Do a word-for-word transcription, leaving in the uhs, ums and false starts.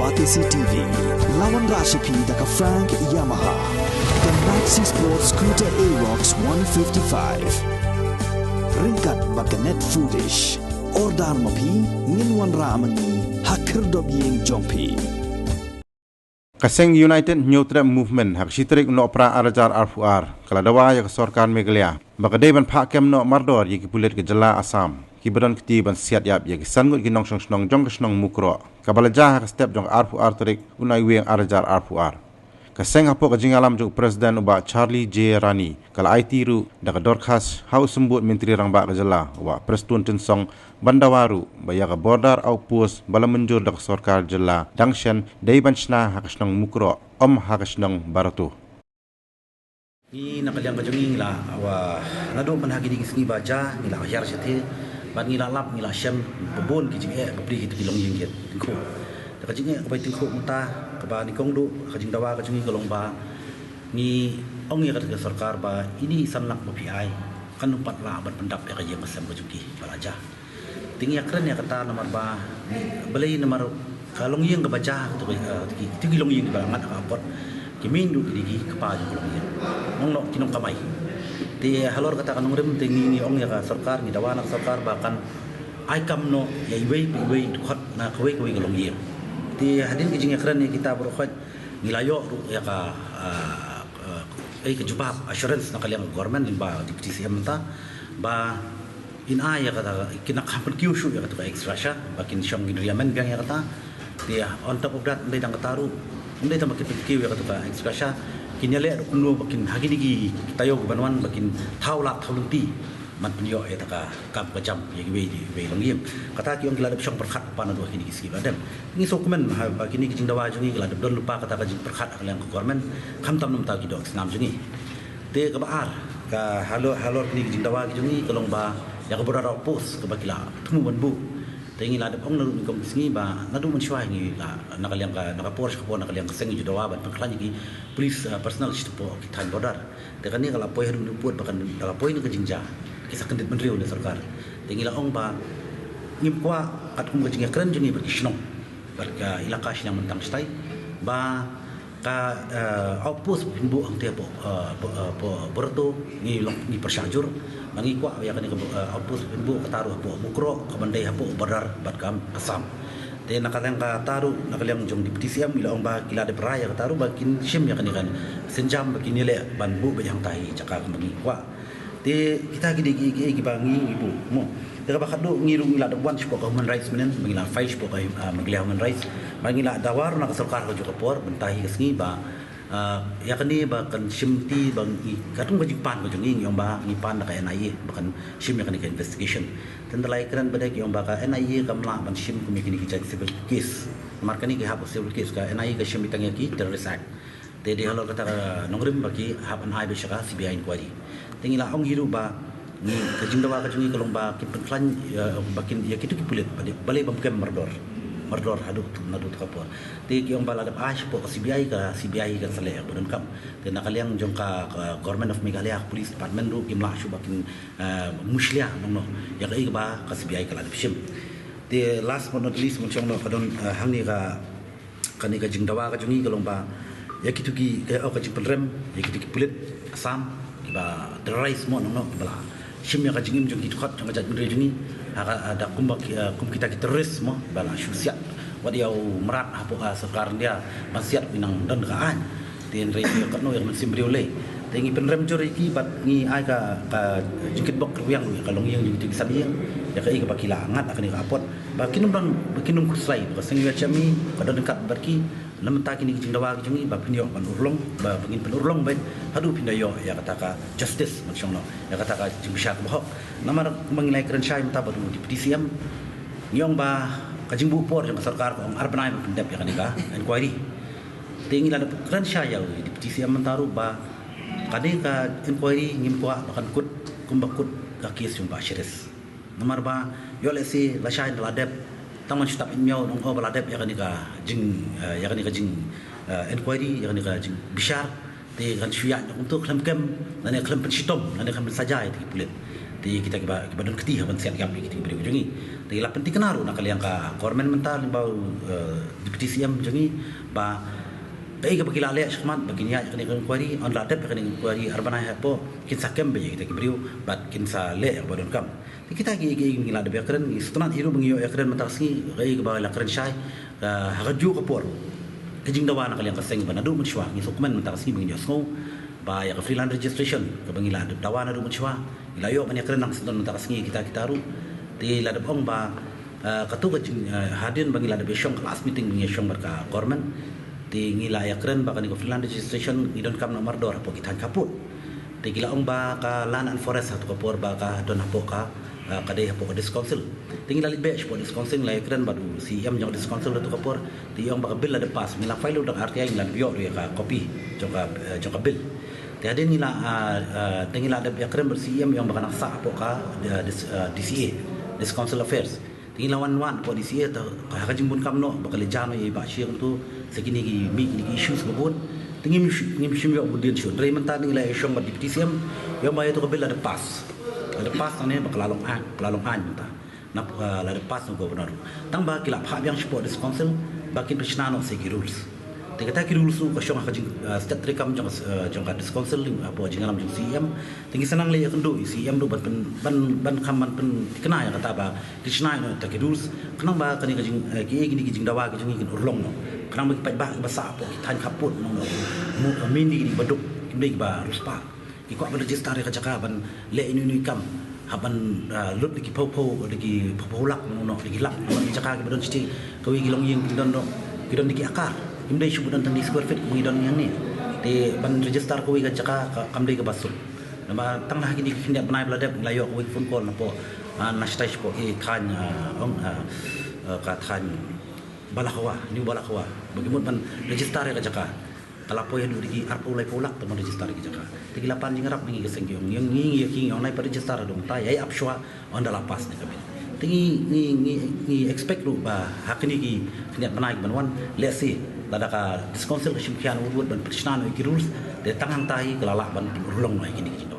Batesi T V, la wanrah sha phi da ka Frank Yamaha, ka Maxi Sport Scooter Aerox one fifty-five. Ryngkat bad ka Net Foodish. Order ma phi, ngin wanrah ma ngi ha khyrdop ïing jong phi. Ka seng United Hynñiewtrep Movement ha ka shi tarik u Nohprah ar hajar arphew ar ka la dawa ïa ka sorkar Meghalaya ba ka dei ban phah kem noh mardor ïa ki pulit ka jylla Assam kiba don kti ban siat ïap ïa ki san ngut ki nongshong shnong jong ka shnong Mukroh, kaba la jia ha ka step jong ka arphew ar tarik u Naiwieng ar hajar arphew ar. Ka seng hapoh ka jingïalam jong u President u Bah Charlie J Rani ka la aiti ruh da ka dorkhas ha u Symbud Myntri Rangbah ka jylla u Bah Prestone Tynsong ban dawa ruh ba ïa ka border outpost ba la mynjur da ka sorkar jylla dang shen dei ban shna ha ka shnong Mukroh, ym ha ka shnong Barato. Ngi na ka liang ka jong ngi ngi la wa naduh mynha kine ki sngi ba jia ngi la hiar shathie bad ngi la lap ngi la shem ba bun ki jingeh ba pli kito ki longïing ki tyngkhuh. Da ka jingeh kaba tyngkhuh mynta kaba nyngkong duh ka jingdawa ka jong ngi ka long ba ngi ong ïa ka sorkar ba ine i san lak ba phi ai kan ym pat lah ban pyndap ïa ka ïing ka sem ka jong ki ba la jia. Te ngi ïakren ïa kata namar ba balei, namar ka longïing kaba jia, kito ki, eh, kito ki, kito ki longïing kiba la ngat ha ka apot ki mih ruh ki dei ki kpa jong ka longïing. Nongnoh ki nongkamai. Te halor kata ka nongrim te ngi, ngi ong ïa ka sorkar, ngi dawa na ka sorkar ba kan ai kam noh ïa iwei pa iwei dkhot na kawei kawei ka longïing. Te hadien ka jingïakren ïa kita baroh khoit ngi la ïoh ruh ïa ka, ah, ah, eh, ka jubab assurance na ka liang ka government lyngba Deputy C M mynta ba in ai ïa kata, kin ym kham pynkiew shuh ïa kata ka ex gratia ba kin shong kin ïa men biang ïa kata. Te on top of that, ym dei tang kata ruh, ym dei tang ba kin pynkiew ïa kata ka ex gratia, kin ïaleh ruh kumno ba kin ha kine ki taïew ki ban wan ba kin thaw lad thaw lynti ban pynïoh ïa kata ka kam ka jam ïa kiwei kiwei longïing. Kata ki ong ki la dep shong pyrkhat pat naduh kine ki sngi ba dep. Ngi sngewkmen ha ba kine ki jingdawa jong ngi ki la dep don lypa kata ka jingpyrkhat ha ka liang ka government, khamtam namar ki doh ki snam jong ngi. Te kaba ar, ka halor, halor kine ki jingdawa ki jong ngi ka long ba ïa ka border outpost kaba ki la thmu ban buh. Te ngi la dep ong naduh nyngkong ki sngi ba naduh mynshuwa ngi la na ka liang ka, na ka por sha ka por na ka liang ka seng ngi ju dawa ban pynkhlaiñ ïa ki police, eh, personnel sha hapoh ki thaiñ border. Te kane ka la poi haduh ne u pud ba kan da la poi na ka jingjia ki sa kyndit bynriew na sorkar. Te ngi la ong ba ngim kwah katkum ka jingïakren jong ngi bad ki shnong bad ka ilaka shiliang Myntang shatai ba ka, eh, outpost ba phin buh hangtei hapoh, eh, hapoh, eh, hapoh Barato ngi long ngi pyrshah jur. Ba ngi kwah ïa kane ka, eh, outpost ba phin buh kata ruh hapoh Mukroh kaban dei hapoh border bad ka Assam. Te na ka liang kata ruh, na ka liang jong Deputy C M i la ong ba ki la dep rai ïa kata ruh ba kin shim ïa kane ka sienjam ba kin ïaleh ban buh beit hangtai jaka kumba ngi kwah. Te kita ki dei ki, ki, kiba ngi, ngi buh mo. Te kaba khatduh ngi ruh ngi la dep wan shapoh ka Human Rights mynhynnin, ba ngi la file shapoh ka, ah, Meghalaya Human Rights. Ba ngi la dawa ruh na ka sorkar ka juh ka por, mynta hi ka sngi ba, ah, ïa kane ba kan shim ti ba ngi, katkum ka jingpan ka jong ngi, ngi ong ba ngi pan da ka N I A ba kan shim ïa kane ka investigation. Te ynda la ïakren bad ki ong ba ka N I A kam lah ban shim kum ïa kine ki jait civil case. Namar kane ki hap civil case, ka N I A ka shim tang ïa ki Terrorist Act. Te dei halor kata ka nongrim ba ki hap ban ai beit sha ka C B I inquiry. Te ngi la ong hi ruh ba ngi ka jingdawa ka jong ngi ka long ba kin pynkhlaiñ, eh, ba kin ïa kito ki pulit ba dei, balei bym kem mardor. Mardor haduh tu, naduh tu ka por. Te ki ong ba la dep ai shapoh ka C B I, ka C B I kan sa leh ba donkam. Te na ka liang jong ka, ka Government of Meghalaya, Police Department ruh kim lah shuh ba kin, eh, mushlia nongno ïa kaei kaba ka C B I ka la dep shim. Te last but not least, mynshong noh ka don, eh, hangne ka kane ka jingdawa ka jong ngi ka long ba ïa kito ki, ka, oh, ka jingpynrem ïa kito ki pulit Assam kiba terrorize mo nongno kiba la shim ïa ka jingim jong ki dkhot jong ka jaitbynriew jong ngi ha ka, ha da kumba ki, eh, kum kita ki terrorist mo kiba la shu siat wat ïa u mrad hapoh ka sorkar India ban siat u nang don ka aiñ. Te hynrei ïa katno ïa ka mynsiem briew lei. Te ngi pynrem jur ïa ki bad ngi ai ka, ka jingkitbok kyrwiang ïa ka longïing jong kito ki san ïing ïa kaei kaba ki la ngat ha kane ka apot. Ba kin ym don, ba kin ym khuslai, ba ka seng U H M E ka don ryngkat bad ki. Na mynta kine ki jingdawa ki jong ngi ba phin ïoh ban urlong, ba, ba ngin pynurlong beit haduh phin da ïoh ïa kata ka justice, mynshong noh, ïa kata ka jingbishar kaba hok. Namar kumba ngi la ïakren shai mynta bad u Deputy C M, ngi ong ba ka jingbuh por jong ka sorkar ka ong ar bnai ban pyndep ïa kane ka inquiry. Te ngi la dep kren shai ïa u Deputy C M mynta ruh ba kane ka inquiry ngim kwah ba kan kut kumba kut ka case jong Bah Sharif. Namar ba ïoh lehse lashai ynda la dep tang ban shu tap ïa u miaw nong o ba la dep ïa kane ka jing, eh, ïa kane ka jing, eh, inquiry, ïa kane ka jingbishar. Te kan shu ïaid kumto khlem kem lane khlem pynshitom lane khlem pynsaja ïa ki pulit. Te kita kiba, kiba don kti ha ban siat ïap ïa kita ki briew jong ngi. Te la pyntikna ruh na ka liang ka government mynta lyngba u, eh, Deputy C M jong ngi ba kaei kaba ki la leh shakhmat ba kin ïaid ïa kane ka inquiry, yn la dep ïa kane ka inquiry ar bnai hapoh, kin sa kem beit ïa kita ki briew bad kin sa leh ïa kaba donkam. Te kita ki, ki, ngi la dep ïakren, ngi sngewtynnat hi ruh ba ngi ïoh ïakren mynta ka sngi, kaei kaba la kren shai, eh, ha kajuh ka por. Ka jingdawa na ka liang ka seng ba naduh mynshuwa, ngi sngewkmen mynta ka sngi ba ngin ïohsngew ba ïa ka freelance registration kaba ngi la dep dawa naduh mynshuwa, ngi la ïoh ban ïakren nang sdang mynta ka sngi kita kita ruh. Te la dep ong ba, eh, katto ka jing, eh, hadien ba ngi la dep ïashong ka last meeting ba ngi ïashong bad ka government. Te ngi la ïakren ba kane ka freelance registration ngi donkam noh mardor hapoh ki thaiñ khappud. Te ki la ong ba ka Land and Forest ha kato ka por ba ka don hapoh ka, eh, ka dei hapoh ka District Council. Te ngi la leit beit shapoh District Council, ngi la ïakren bad u C M jong ka District Council ha kato ka por. Te i ong ba ka bill la dep pass, ngi la file ruh da ka R T I, ngi la dep ïoh ruh ïa ka copy jong ka, eh, jong ka bill. Te hadien ngi la, ah, ah, te ngi la dep ïakren bad C M, i ong ba ka nang sah hapoh ka, eh, dis-, eh, D C A, District Council Affairs. Te ngi la wan wan hapoh D C A, te ha ka jingbun kam noh ba ka la jan noh ïa i Bah Shyieng tu, sa kine ki mih, kine ki issues ba bun. Te ngim shu-, ngim shym ïoh bun dien shuh. Hynrei mynta ngi la ïashong bad Deputy C M, i ong ba ïa tu ka bill la dep pass. La dep pass, tang ne ba ka la long aiñ, ka la long aiñ mynta. Na, eh, la dep pass na u Governor. Tang ba ki la phah biang shapoh District Council ba kin pynshna noh sa ki rules. Te kata ki rules ruh ka shong ha ka jing, eh, stet treikam jong, eh, jong ka District Council, eh, hapoh jingïalam jong C M. Te ngi sa nang leit ïakynduh ïa C M ruh ban pyn, ban, ban kham ban pynthikna ïa kata ba kin shna noh ïa kita ki rules. Khnang ba kane ka jing, eh, kiei kine ki jingdawa ki jong ngi kin urlong noh. Khnang ba ki paidbah kiba sah hapoh ki thaiñ khappud, nong noh. Mu, eh, mynta kine kiba duk, kim dei kiba riewspah. Ki kwah ban register ïa ka jaka ban leh ino ino i kam. Hap ban, ah, lut da ki phew phew, da ki phew phew lak, nong noh, da ki lak, nong noh, ki jaka kiba don shatei kawei ki longïing ki don noh, ki don da ki akar. Kim dei shu ba don tang da ki square feet kumba ngi don hangne. Te ban register kawei ka jaka ka, kam dei kaba suk. Namar tang ha kine ki khyndiat bnai ba la dep ngi la ïoh kawei ka phone call napoh, ah, na shatai shapoh ki thaiñ, ah, ong, ah, ah, ka thaiñ Balakhwa, New Balakhwa. Ba ki mut ban register ïa ka jaka. Ka la poi haduh da ki arphew laiphew lak tang ban register ïa ka jaka. Te ki la pan jingïarap na ngi ka seng, ki ong, ïa ngi, ïa ki, ong, nai pat register haduh mynta, ïa ap shuwa, ynda la pass ïa ka bill. Te ngi, ngi, ngi, ngi expect ruh ba ha kine ki khyndiat bnai kiban wan, lehse lada ka District Council ka shim khia wut wut ban pynshna noh ïa ki rules, te tang hangta hi ka la lah ban pynurlong noh ïa kine ki jing